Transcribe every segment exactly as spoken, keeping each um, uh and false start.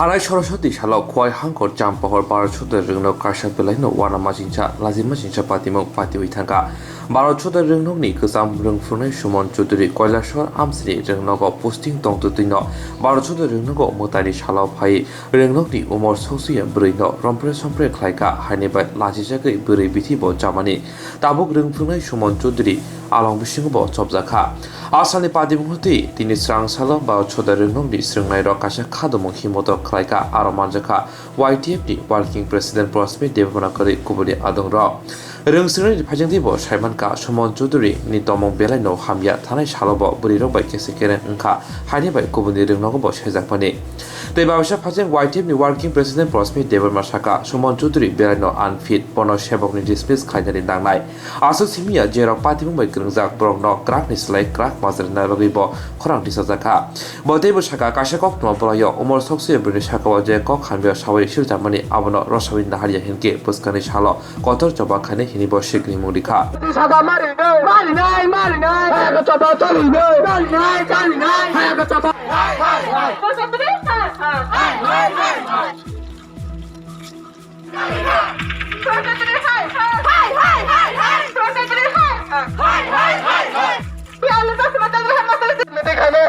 Arai Saraswati salo Khowai Hangkhor Champohor Bharat Chowdhury Rwngnok kaisa belaino uanama chingsa, lajima chingsa patimung patiwi thangkha. Bharat Chowdhury Rwngnokni kwcham rwngphurungnai Suman Chowdhury Kailasor Amchini Rwngnogo posting tongtwtwino Bharat Chowdhury Rwngnogo mwtaini salo phai Rwngnokni umor soksuya bwrwino rompre sompre khlaikha, haini bai lachijagwi bwrwi bithi bo chamani. Tabuk rwngphurungnai Suman Chowdhury along bisingo bo chopjakha. Asalni patimung twi tini srang salo Bharat Chowdhury Rwngnokni swrwngnairok kaisa kha domung himmotok khlaikha, aro manjakha Y T F ni Working President Prasmit Debbarma kwrwi kubuni adongrok. Rwng swrwngnaini phaijak twi bo saimankha, Suman Chowdhury ni tomung belaino hamya, thanai salo bo bwrwirok bai kese kereng wngkha, haini bai kubuni rwngnogo bo sejakmani. Tei baisa phaijak Y T F ni Working President Prasmit Debbarma sakha, Suman Chowdhury belaino unfit, bono sebokni dismiss khlainani nangnai. Aswk simi ya, jerok patimung bai kwrwngjak borokno kwrakni slai kwrak majra rwna bagwi bo khorang tisajakha. Bo teibo sakha, kaisa koktwma bwlaio umor sokse bwrwini sakao je kok hamya sawi siljamani abono rwsawi naharya hinkhe bwskangni salo kotor choba khainai hinwi bo sikrimung rikha. Sada marinai, marinai, marinai. Hai ko choba tolinai, marinai, marinai. Hai ko choba.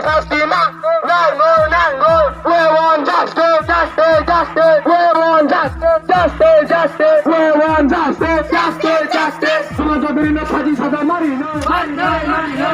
Sasti nango, nango, nango. We want justice, justice, justice. We want justice, justice, justice. We want justice, justice, justice. Suma jodiri no phaji sada mari no. Mari no, mari no.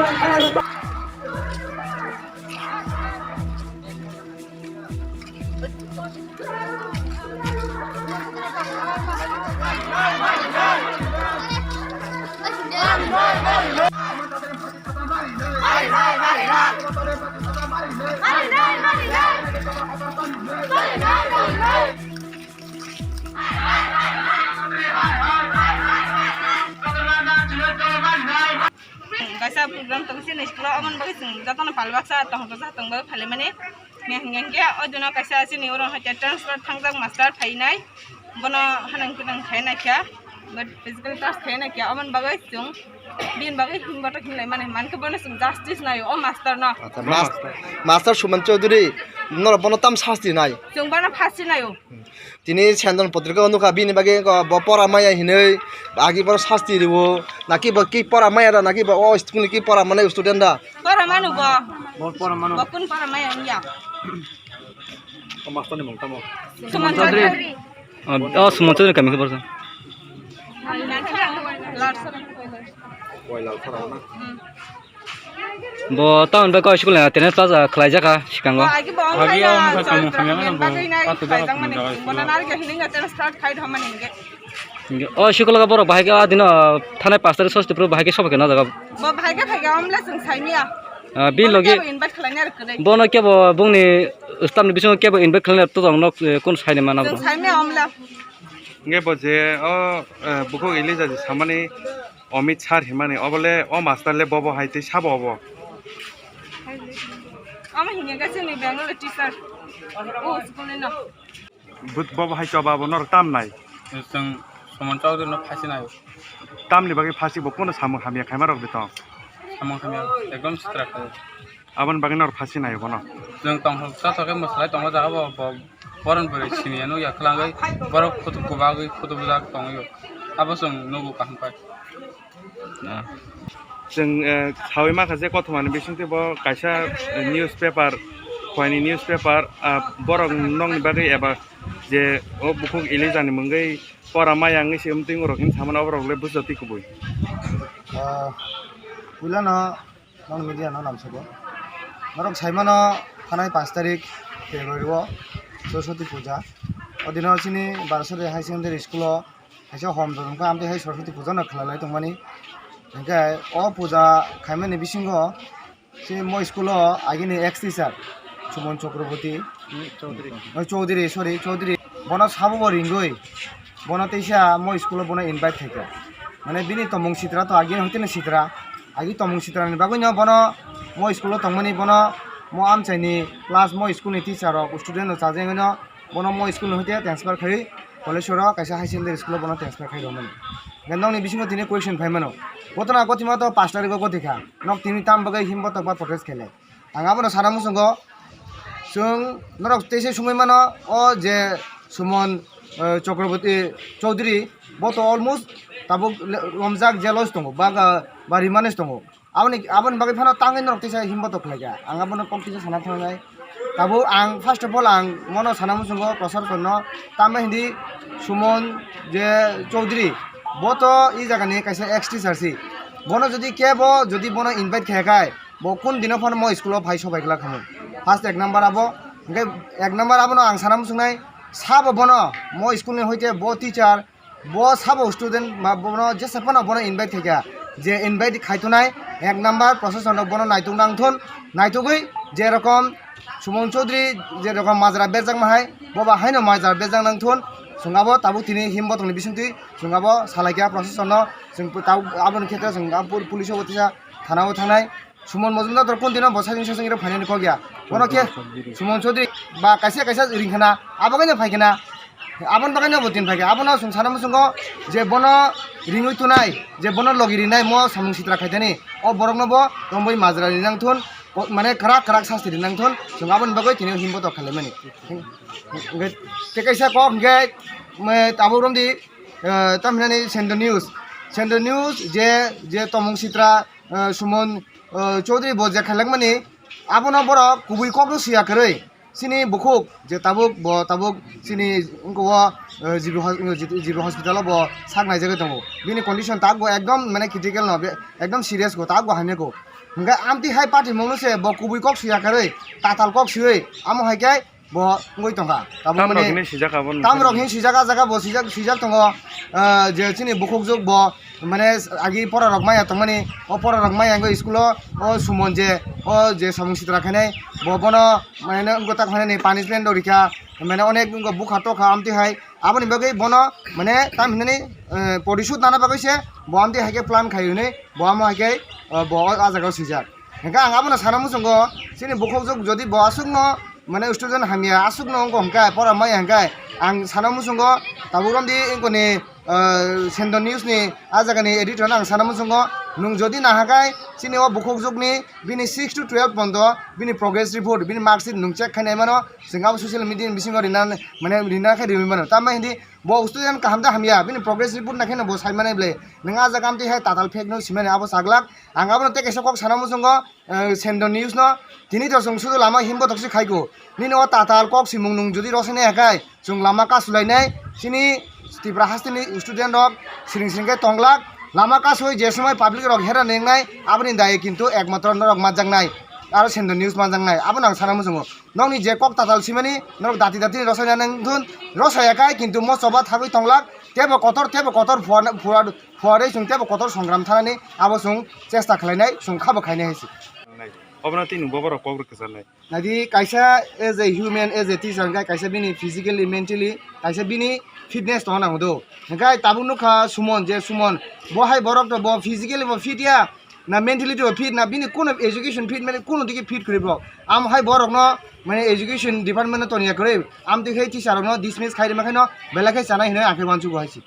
Kaisa program tong sini school o, aboni bagwi chwng jotono pal baksa tong tong tong bagwi phalimani. Hingke o dino kaisa chini oro hai transfer thangjak master phainai, bono hanang kudang khai naikha, but physical class khai naikha, aboni bagwi chwng bini bagwi himbotok hinlai mani, mankhe bono chwng justice naio o master no. Acha, mas-, master Suman Chaudhary, norok bono tam sasti nai? Chwng bono phasi naio. Tini Sendon Potrika nukha, bini bagwi bo pora maya hinwi agi bono sasti rwo, naki bo ki pora maya da, naki bo o school ni ki pora manai student da? Pora manu bo. Bo pora manu. Bo kun pora maya wngya? O master ni mung tamo? Suman Chaudhary. O, o Suman Chaudhary kami khe borok. Bo town bai koi school na tene ta khlai jaka sikango. Agi bo agi ang kaya tamo khamya mano bo. Patu jaka khlai jaka. Bo na narga hininga tene start khai dhamani hinge. O sikologo borok bahai khe a dino thanai pastor sosti pro bahai khe sobo khe na jaga. Bo bahai khe phai khe omle chwng saimiya. Ah, bi logi. Kebo invite khlaina rwkhe dai. Bono kebo bongni staff ni bisingo kebo invite khlaina to jong nok, eh, kun saini mana bo. Chwng saimiya omle. Nge bo je o, eh, bukhuk Elija je samani Amit sir himani obole o master le bobo hai tei sabo obo. Ama hinge ga chini Bangalore teacher. O school ni no. But bo hai choba bo norok tam nai. Chwng Suman Chowdhury no phasi nai. Tamni bagwi phasi bo kono samung hamya khaima rok de tong. Samung hamya ekdom sitra khe. Aboni bagwi norok phasi nai bono. Chwng tong sa thok khe mwslai tongo jaga bo, bo boron bwrwi sini ya nukya kwlangwi borok photo kubagwi photo bujak tongwi. Abo chwng nugo kaham pai. Ah. Chwng, eh, sawi makha je kothomani bisingtwi bo kaisa, eh, newspaper, Khowai ni newspaper, ah, borok nokni bagwi eba je o bukhuk Elija ni mungwi pora maya wngwi se wngtwi rok hin samano oborok le bujatwi kubui. Ah, puilano nokni media no namsukgo. Norok saimano thanai panch tarik February o Saraswati puja. O dino chini Barasari High Secondary School o kaisa hom jora wngkha, amtwi hai Saraswati puja no khlai lai tongmani. Hinkhe o puja khaimani bisingo chini mo school o agini ex teacher Suman Chakraborty, oi, Chaudhary, sorry, Chaudhary, bono sabo bo ringwi bono teisa mo school o bono invite khaikha. Mane bini tomung sitra to agini hoiteni sitra, agi tomung sitra ni bagwi no bono mo school o tongmani, bono mo amchaini class, mo school ni teacher rok, student rok chajagwi no bono mo school ni hoite transfer khai Koleswaro kaisa high secondary school o bono transfer khai rwmani. Hingke nokni bisingo tini question phai mano. Gotona gothima to pash tariko gothikha. Nok tini tam bagwi himbotok ba protest khailai. Ang abono sana muchungo Chwng norok teisa sungwi mano, o je Suman, eh, Chakraborty Chaudhary, bo to almost tabuk le-, romjak jail o tongo, ba, ba rimane tongo. Aboni, aboni bagwi phano tangwi norok teisa himbo to khlaikha. Ang abono kok teisa sana thangnai. Tabuk ang first of all ang mono sana muchungo prosasonno, tamo hindi Suman je Chaudhary, bo to i jagani kaisa ex teacher si. Bono jodi kebo jodi bono invite khayakhai, bo kun dino phano mo school o phai sobai glak khamung. First ek number abo, hingke ek number abono ang sana muchungnai, sabo bono mo school ni hoite bo teacher, bo sabo student ba bono jesa phano bono invite khaikha, je invite khaitonai ek number prosasonno bono naitok nangthun, naitogwi je rokom Suman Chaudhary je rokom majra berjakma hai, bo ba haino majra berjak nangthun, chwng abo tabuk tini him botongni bisingtwi chwng abo salaikha prosasonno, chwng tabuk aboni khetre chwng abo pul-, police o bo teisa thana o thangnai. Suman Mojumdar to kun dino bo sajing sajing rok phainani kok ya. Bono khe Suman Chaudhary ba kaisa kaisa ringkhana, abo kaino phaikhana, aboni bagwi no bo tin phaikha. Abono chwng sana muchungo je bono ringwi tunai, je bono logi rinai mo samung sitra khaitani. O borokno bo tomboi majra rinang thun, ko-, mane kwrak kwrak sasti rinang thun, chwng aboni bagwi tini himbo to khalaimani. Hingke tei kaisa kok hingke, me, tabuk romdi, eh, tamhinani Sendo News. Sendo News je, je tomung sitra, eh, Suman, eh, Chaudhary bo je khailangmani, abono borok kubui kokno siya kwrwi. Chini bukhuk je tabuk bo tabuk chini wngkha o, eh, G B hos-, G B hospital o bo sak naijagwi tongo. Bini condition tabuk bo ekdom mane critical no, be-, ekdom serious go, tabuk bo hamya go. Hingke amtwi hai patimungno se bo kubui kok siya kwrwi, tatal kok siwi, amo hai khe bo wngwi tongkha. Tabuk Tamrok mane hinwi sijak abo tamrok nokni. Hin sijak, ah jaga bo sijak, sijak tongo, ah, je chini bukhukjwk bo mane agi pora rok maya tongmani, o pora rok maya wngwi school o, o Suman je, o je samung sitra khainai, bo bono mane wngwi tak khainani punishment rw rikha, mane onek wngkha bukha tokha amtwi hai, aboni bagwi bono mane tam hinani, eh, porisud nana bagwi se bo amtwi hai khe plan khai hwnwi bo amo hai khe, eh, bo o jaga o sijak. Hingke ang abono sana muchungo, chini bukhukjwk jodi bo aswkno, mane, student hamya aswkno wngkha hingke, pora maya hingke, ang sana muchungo, tabuk romdi wngkoni, ah, Sendo News ni ah jagani editor no ang sana muchungo, nwng jodi nahakhai, chini o bukhukjwkni bini six to twelve pondo bini progress report, bini mark sheet nwng check khainai mano, chwng abo social media ni bisingo rina, mane, rina khe riwi mano. Tamo hindi bo student kaham da hamya, bini progress report nakheno bo sai manai ble, nwng ah jaga amtwi hai tatal fake no simani abo saglak. Ang abono tei kaisa kok sana muchungo, eh, Sendo News no, tini to chwng sudu lama himbo toksi khaiku. Nini o tatal kok simung nung jodi rosene hakai, chwng lama kasulainai, chini Tripura hasteni student rok siring siring khe tonglak, lama kasui je somoi public rok hera nengnai, aboni daye kintu ekmatro norok manjaknai, aro Sendo News manjaknai, abono ang sana muchungo. Nokni je kok tatal simani, norok dati dati rosai nang thun, rosai yakai, kintu mo choba thagwi tonglak, tebo kotor, tebo kotor phuar, phuar, phuarwi chwng tebo kotor songram thanani abo chwng chesta khlainai, chwng khabo khainai hai se. Obono tini boborok kok rwkhe sanai. Nadi kaisa as a human, as a teacher hwnkhe kaisa bini physically, mentally, kaisa bini fitness tongna nango do. Hwnkhe tabuk nukha Suman, je Suman, bo hai borok to bo physically bo fit ya, na mentally to fit na, bini kuno education fit mane kuno digi fit kwrwi bo. Amo hai borokno mane education department no toniya kwrwi. Amtwi khe teacher rokno dismiss khai rima khaino belai khe chanai hinwi ang khe uansukgo hai se.